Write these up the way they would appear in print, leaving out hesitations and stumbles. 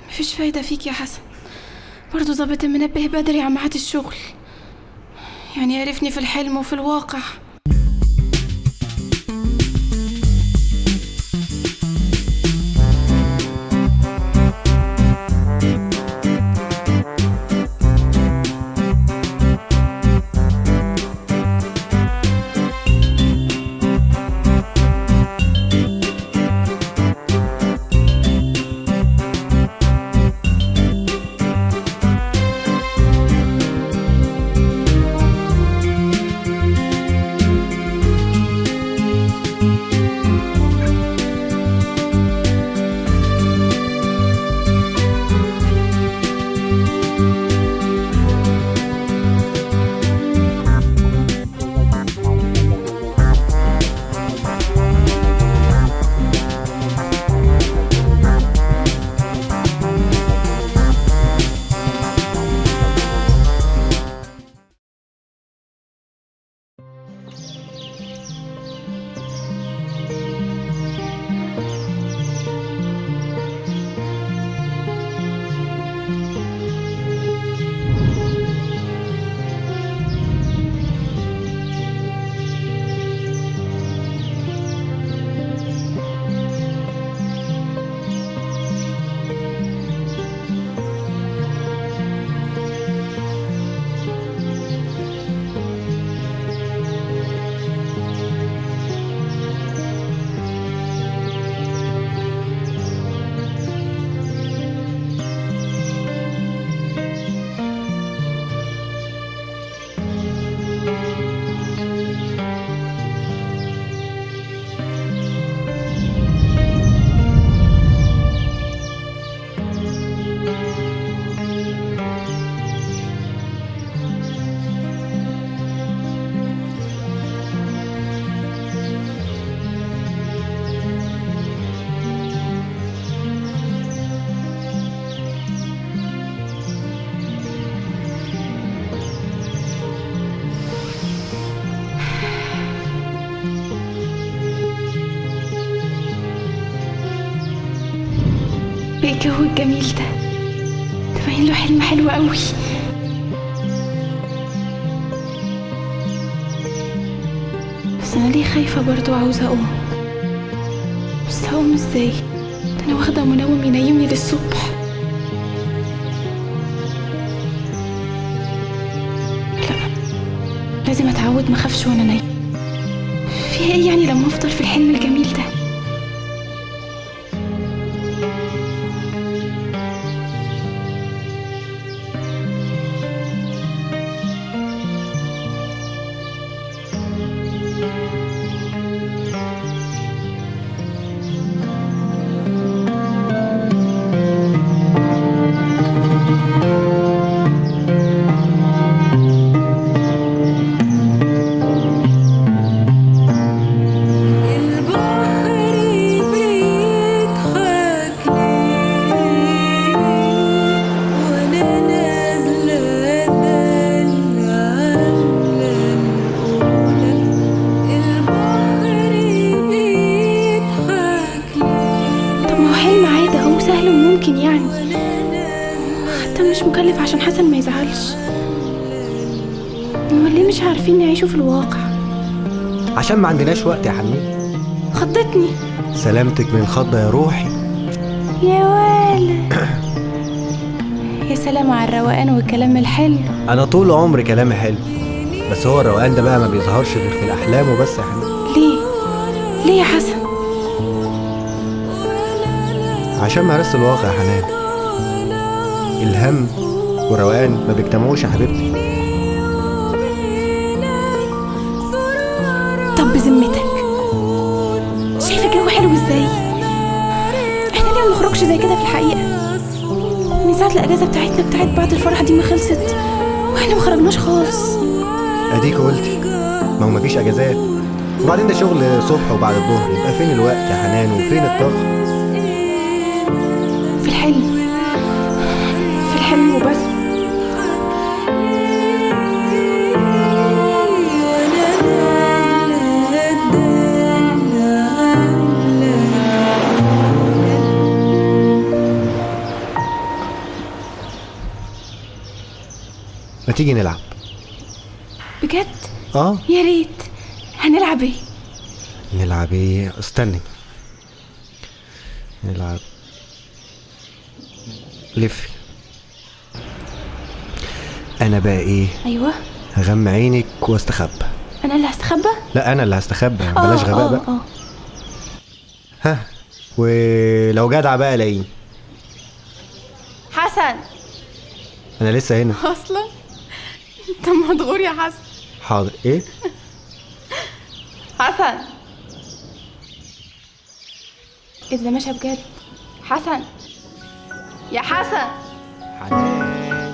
مفيش فايدة فيك يا حسن، برضو ظابط المنبه بدري عن ميعاد الشغل، يعني عرفني في الحلم وفي الواقع. ايه الجو الجميل ده؟ ده باين له حلم حلو قوي. بس انا ليه خايفة برضو، عاوزة اقوم. بس هقوم ازاي؟ ده انا واخدة منوم ينيمني للصبح. لا لازم اتعود ما اخافش وانا نايمة. فيها ايه يعني لما افضل في الحلم الجميل ده؟ امال ليه مش عارفين نعيشوا في الواقع؟ عشان ما عندناش وقت يا حنون. خضتني. سلامتك من الخضه يا روحي. يا ولا يا سلام على الروقان والكلام الحلو. انا طول عمري كلامي حلو، بس هو الروقان ده بقى ما بيظهرش غير في الاحلام وبس يا حنان. ليه؟ ليه يا حسن؟ عشان مارست الواقع يا حنان. الهم والروقان ما بيجتمعوش يا حبيبتي. طب بذمتك شايفه الجو حلو ازاي؟ احنا ليه ما نخرجش زي كده في الحقيقة؟ من ساعة الاجازة بتاعتنا بتاعت بعد الفرح دي ما خلصت واحنا ما خرجناش خالص. اديك قلتي، ما هو مفيش اجازات، وبعدين ده شغل صبح وبعد الظهر، يبقى فين الوقت يا حنان وفين الطاقة؟ في الحلم، في الحلم وبس. ما تيجي نلعب؟ بجد؟ اه يا ريت. هنلعب ايه؟ نلعب ايه؟ استني، نلعب لفي. انا بقى ايه؟ ايوه، هغمى عينك واستخبى. انا اللي هستخبى؟ لا انا اللي هستخبى. بلاش غباء بقى. ها، ولو جدع بقى لاقيني. حسن انا لسه هنا اصلا. انت مدغور يا حسن. حاضر. ايه حسن؟ ايه ده ماشي بجد؟ حسن، يا حسن. حنان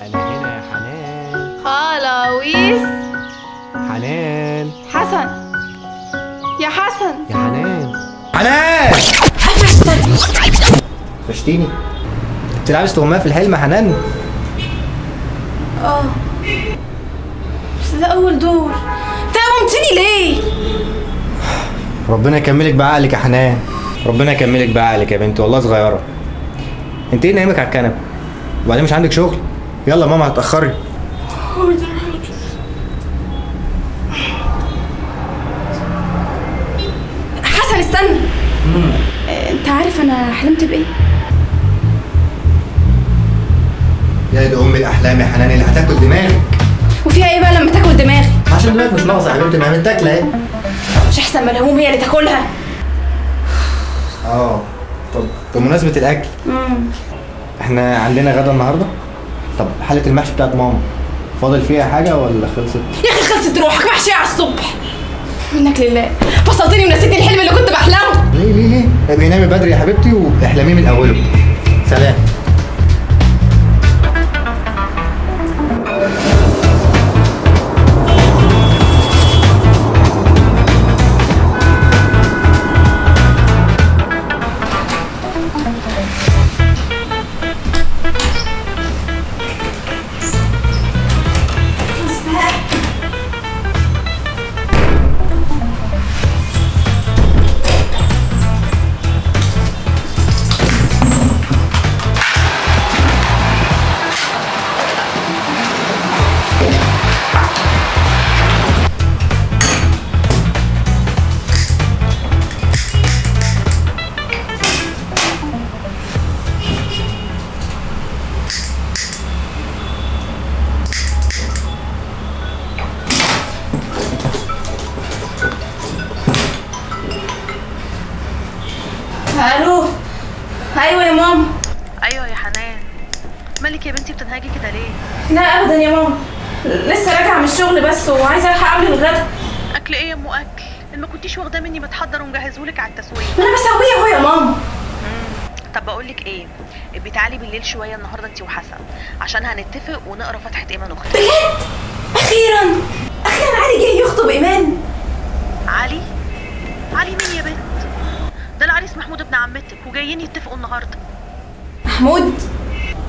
انا هنا يا حنان. خلاويص. حنان. حسن، يا حسن. يا حنان. حنان قفشتيني. بتلعبي استغماية في الحلم يا حنان؟ اه بس ده اول دور. تقومتني ليه؟ ربنا يكملك بعقلك يا حنان، ربنا يكملك بعقلك يا بنتي، والله صغيرة. انت ايه نايمك على الكنبة؟ وبعدين مش عندك شغل؟ يلا ماما هتاخري. حسن استنى. انت عارف انا حلمت بايه؟ يا دي ام الاحلام يا حنان اللي هتاكل دماغك. وفيها ايه بقى لما تاكل دماغي؟ عشان دماغك مش ناقصه يا حبيبتي، ما هي متاكله اهي. مش احسن ما الهموم هي اللي تاكلها؟ اه طب بمناسبة الاكل، احنا عندنا غدا النهارده. طب حله المحشي بتاعت ماما فاضل فيها حاجة ولا خلصت؟ يا اخي خلصت روحك، محشي على الصبح. منك لله، فصلتني ونسيتني الحلم اللي كنت بحلمه. ليه ليه ليه؟ ابقي نامي بدري يا حبيبتي واحلميه من اوله. سلام. الو. ايوه يا ماما. ايوه يا حنان، مالك يا بنتي بتنهاجي كده ليه؟ لا ابدا يا ماما، لسه راجعه من الشغل بس وعايزه الحق اعمل الغدا. اكل ايه يا ام اكل؟ اللي ما كنتيش واخداه مني متحضر ومجهزهولك على التسوية. ما انا بسويه اهو يا ماما. طب بقول لك ايه، ابقي تعالي بالليل شوية النهارده انت وحسن، عشان هنتفق ونقرا فتحه ايمان اختي. بجد؟ اخيرا اخيرا علي جه يخطب ايمان. علي؟ علي مين يا بنت؟ ده العريس محمود ابن عمتك، وجايين يتفقوا النهارده. محمود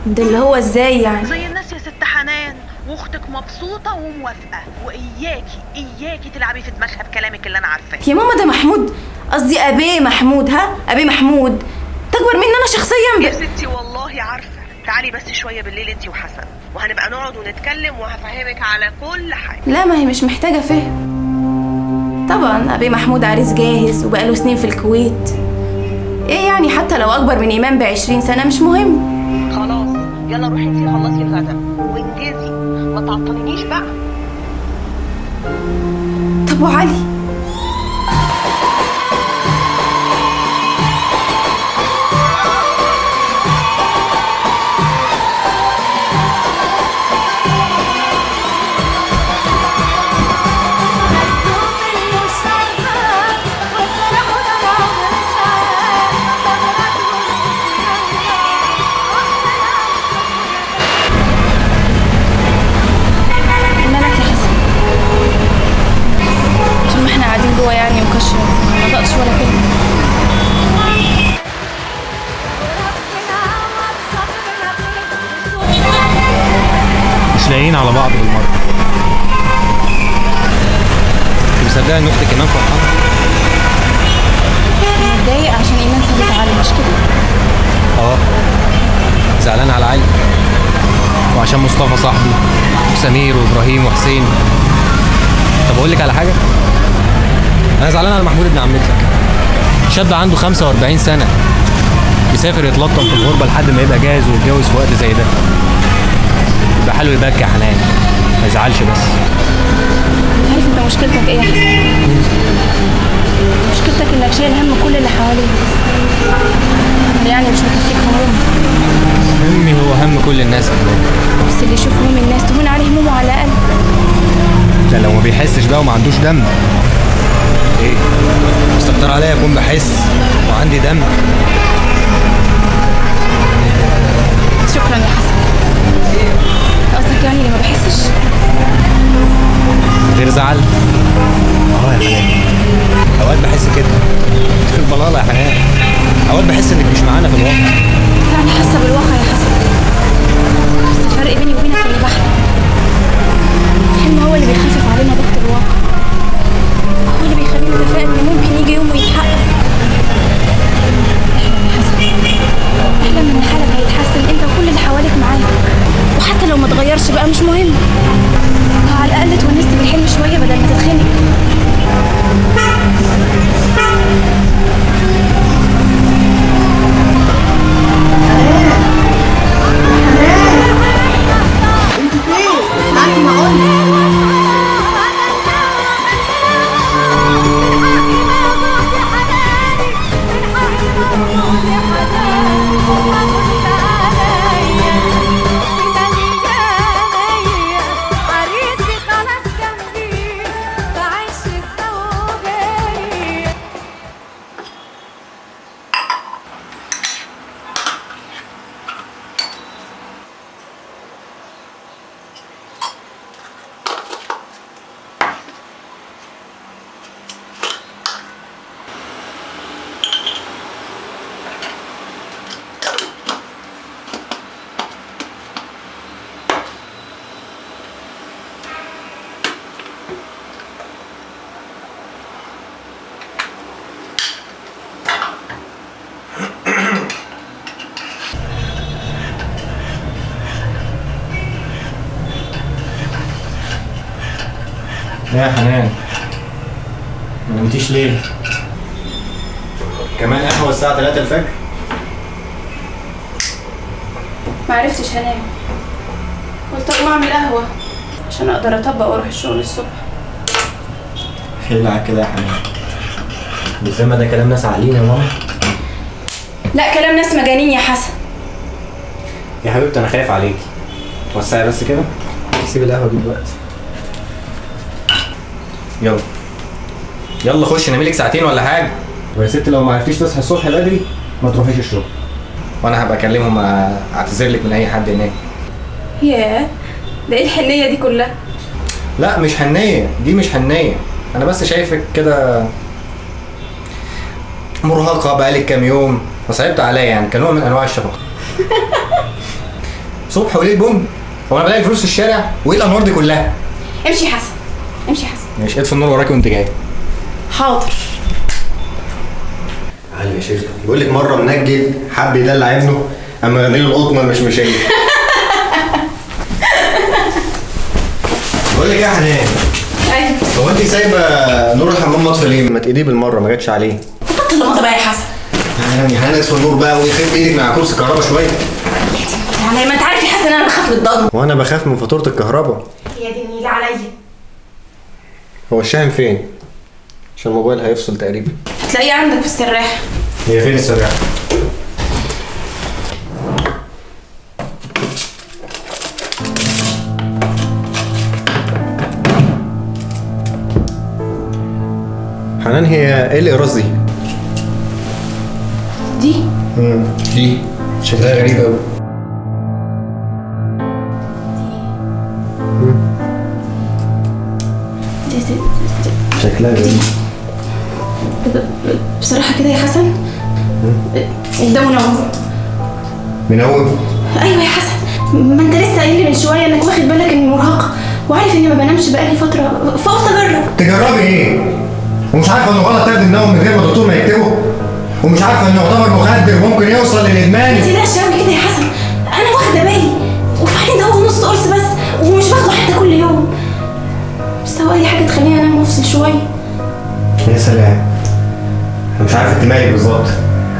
ده اللي هو ازاي يعني؟ زي الناس يا ست حنان، واختك مبسوطة وموافقه، واياكي اياكي تلعبي في دماغها بكلامك اللي انا عارفاه. يا ماما ده محمود، قصدي ابي محمود. ها ابي محمود تكبر مني انا شخصيا. يا ستي والله عارفه. تعالي بس شوية بالليل انتي وحسن. وهنبقى نقعد ونتكلم وهفهمك على كل حاجة. لا ما هي مش محتاجه فهم. طبعا ابي محمود عريس جاهز وبقاله سنين في الكويت، ايه يعني حتى لو اكبر من ايمان ب20 سنة مش مهم. خلاص يلا روحي انتي خلصي الغدا وانجزي، ما تعطلنيش بقى. طب وعلي؟ مالك يا حسن؟ طول ما احنا قاعدين جوه يعني مكشر، ما نطقتش ولا كلمة. مش لاقيين على بعض بالمرة. انت مصدقه ان اختك ايمان فرحانة؟ متضايق عشان ايمان سابت علي مش كده؟ اه زعلان على علي وعشان مصطفى صاحبي وسمير وابراهيم وحسين. طب اقول لك على حاجة، انا زعلان على محمود ابن عمتك، شاب عنده 45 سنة يسافر يتلطم في الغربة لحد ما يبقى جاهز ويتجوز في وقت زي ده. يبقى حلو يبكي يا حنان، ما يزعلش. بس عارف انت مشكلتك ايه يا حسن؟ مشكلتك انك شايل هم كل اللي حواليك، يعني مش مكفيك هموم. همي هو هم كل الناس يا حنان، بس اللي يشوف هموم الناس تهون عليه همومه على الاقل. ده لو ما بيحسش بقى وما عندوش دم. ايه مستكتر عليا اكون بحس وعندي دم؟ شكرا يا حسن. قصدك يعني اللي ما بحسش؟ غير زعل؟ اه يا حنان اوقات بحس كده في البلاله يا حنان، اوقات بحس انك مش معانا في الواقع. لا انا حاسه بالواقع يا حسن، بس الفرق بيني وبينك اني بحلم. الحلم هو اللي بيخفف علينا ضغط الواقع، هو اللي بيخلينا نتفائل ان ممكن يجي يوم ويتحقق. احلم يا حسن، احلم ان حالك هيتحسن انت وكل اللي حواليك معاك، وحتى لو ما اتغيرش بقى مش مهم، على الاقل اتونست بالحلم شوية بدل ما تتخنق. انت فين؟ تعالي ما اقولك. يا حنان ما نمتيش ليه؟ كمان قهوة الساعة 3 الفجر؟ ما عرفتش انام، قلت اقوم اعمل قهوة عشان اقدر اطبق واروح الشغل الصبح. خلع كده يا حنان، بالذمة ده كلام ناس عاقلين يا ماما؟ لا كلام ناس مجانين يا حسن. يا حبيبتي انا خايف عليكي، وسعي بس كده، سيب القهوة دي دلوقتي. يلا يلا خش نامي لك ساعتين ولا حاجة. ويا ست لو ما عرفتيش تصحي الصبح بدري ما تروحيش الشغل، وانا هبقى اكلمهم اعتذر لك من اي حد هناك. ياه ده ايه الحنيه دي كلها؟ لا مش حنيه، دي مش حنيه، انا بس شايفك كده مرهقة بقالك كام يوم فصعبت عليا، يعني كنوع من انواع الشفقة. صبح وليل بن، هو انا بلاقي الفلوس في الشارع وايه الانوار دي كلها؟ امشي يا حسن، امشي يا حسن. ماشي اطفي النور وراكي وانت جاي. حاضر. علي يا شيخ بيقول لك مرة منجد حب يدلع ابنه اما غني له القطمه المشمشيه. لك ايه يا حنان؟ ايوه. هو انت سايبه نور الحمام مطفي ليه؟ ما تقليه بالمرة، ما جاتش عليه. بطل لمطه بقى يا حسن. يعني حنان اطفي النور بقى ويخف ايدك مع كرسي الكهرباء شوية. يعني ما انت عارف يا حسن انا بخاف من الضلمة. وانا بخاف من فاتورة الكهرباء. يا دي النيله عليا. هو الشاحن فين؟ عشان الموبايل هيفصل تقريبا. هتلاقيه عندك في السراحه. هي فين السراحه؟ حنان هي ايه الاقراص دي؟ دي؟ دي شكلها غريب قوي. شكلها غريب بصراحة كده يا حسن. ده منوم. منوم؟ ايوه يا حسن، ما انت لسه قايل لي من شوية انك واخد بالك اني مرهقة وعارف اني ما بنامش بقالي فترة، فقلت اجرب. تجربي ايه؟ ومش عارفه انه غلط تاخدي النوم من غير ما الدكتور ما يكتبه؟ ومش عارفه انه يعتبر مخدر وممكن يوصل للادمان؟ ما تقلقش قوي كده يا حسن، انا واخده بالي. وبعدين ده هو نص قرص بس ومش باخده حتى كل يوم، بس هو اي حاجة تخليني انام وافصل شوية. يا سلام، انا مش عارف انت مالك بالظبط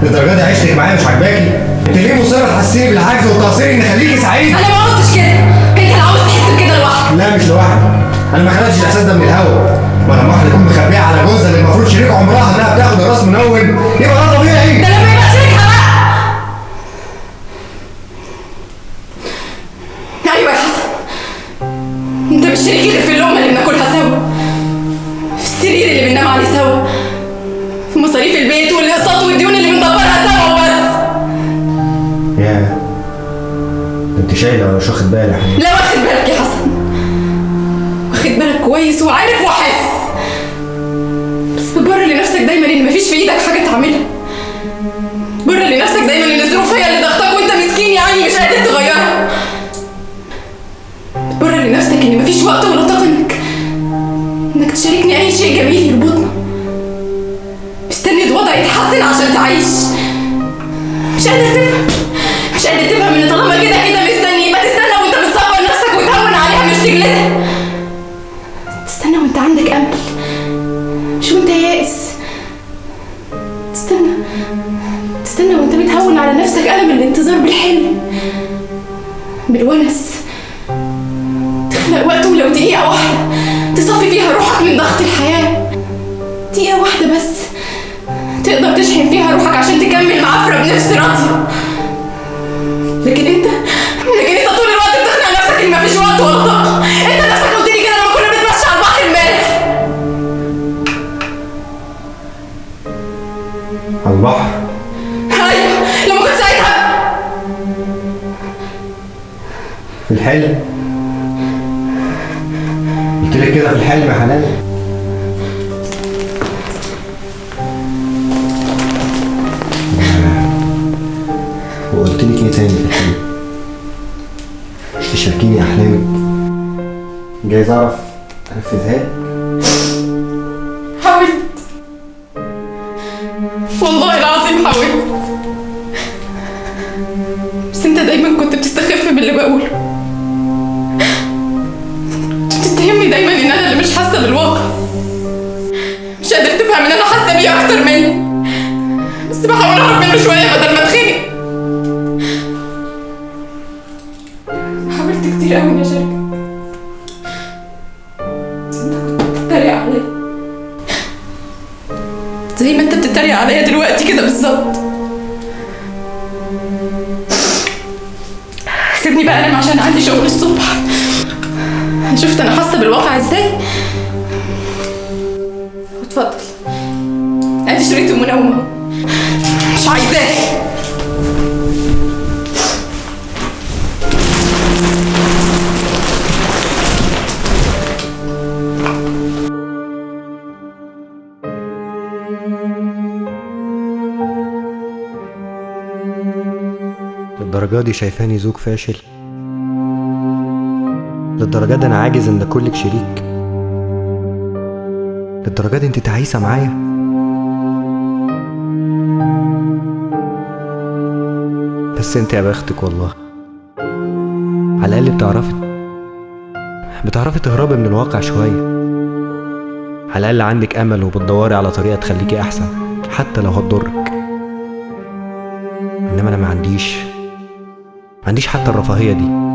للدرجة دي. عيشتك معايا مش عاجباكي؟ انت ليه مصرة تحسسيني بالعجز والتقصير ان خليكي سعيدة؟ انا ما قلتش كده، انت اللي عاوز تحس بكده لوحدك. لا مش لوحدي، انا ما خلقتش الاحساس ده من الهوا. ما لما واحدة تكون مخبيه على جوزها اللي المفروض شريك عمرها انها بتاخد راس منوم يبقى ده طبيعي. ده لما يبقى شريكها بقى. ايوه يا حسن، انت مش شريكي غير في اللقمة اللي بناكلها سوا، في السرير اللي بننام عليه سوا، في مصاريف البيت والاقساط والديون اللي بندبرها سوا وبس. يا انت شايله ولا مش واخد بالك؟ لا واخد بالك يا حسن، واخد بالك كويس وعارف وحاسس، بس بتبرر لنفسك دايما ان مفيش في ايدك حاجة تعملها. بتبرر لنفسك دايما ان الظروف هي اللي ضغطك وانت مسكين يعني مش قادر تغيرها. بتبرر لنفسك ان مفيش وقت ولا طاقة انك تشاركني اي شيء جميل يربطنا. مستني الوضع يتحسن عشان تعيش. مش قادر تفهم، مش قادر تفهم ان طالما كده كده مستني يبقى تستنى وانت بتصبر نفسك وتهون عليها مش تجلدها. تستنى وانت عندك امل مش وانت يائس. تستنى وانت بتهون على نفسك ألم الانتظار بالحلم بالونس. تخلق وقت ولو دقيقة واحدة تصفي فيها روحك من ضغط الحياة، دقيقة واحدة بس تقدر تشحن فيها روحك عشان تكمل معافرة بنفس راضية. لكن انت طول الوقت بتقنع نفسك ان مفيش وقت ولا طاقة. انت نفسك قلت لي كده لما كنا بنتمشى على البحر امبارح. على البحر؟ ايوه، لما كنت ساعتها في الحلم. قلت لك كده في الحلم يا حنان. وقلت لك ايه تاني في الحلم؟ مش تشاركيني احلامك؟ جايز اعرف انفذها لك. حاولت والله العظيم، حاولت، بس انت دايما كنت بتستخف باللي بقوله. كنت بتتهمني دايما ان انا اللي مش حاسه بالواقع، مش قادر تفهم ان انا حاسه بيه اكتر مني، بس بحاول اهرب منه شوية بدل ما اتخنق. حاولت كتير قوي اني اشاركك، بس انت كنت بتتريق عليا زي ما انت بتتريق عليا دلوقتي كده بالظبط. سيبني بقى انام عشان عندي شغل الصبح. شفت انا حاسه بالواقع ازاي؟ واتفضل ادي شريط المنوم اهو، مش عايزاه. للدرجة دي شايفاني زوج فاشل؟ للدرجة دي أنا عاجز إن أكلك شريك؟ للدرجة دي أنت تعيسة معايا؟ بس أنت يا بختك والله، على الأقل بتعرفي تهربي من الواقع شوية، على الاقل عندك امل وبتدوري على طريقه تخليكي احسن حتى لو هتضرك. انما انا ما عنديش حتى الرفاهية دي.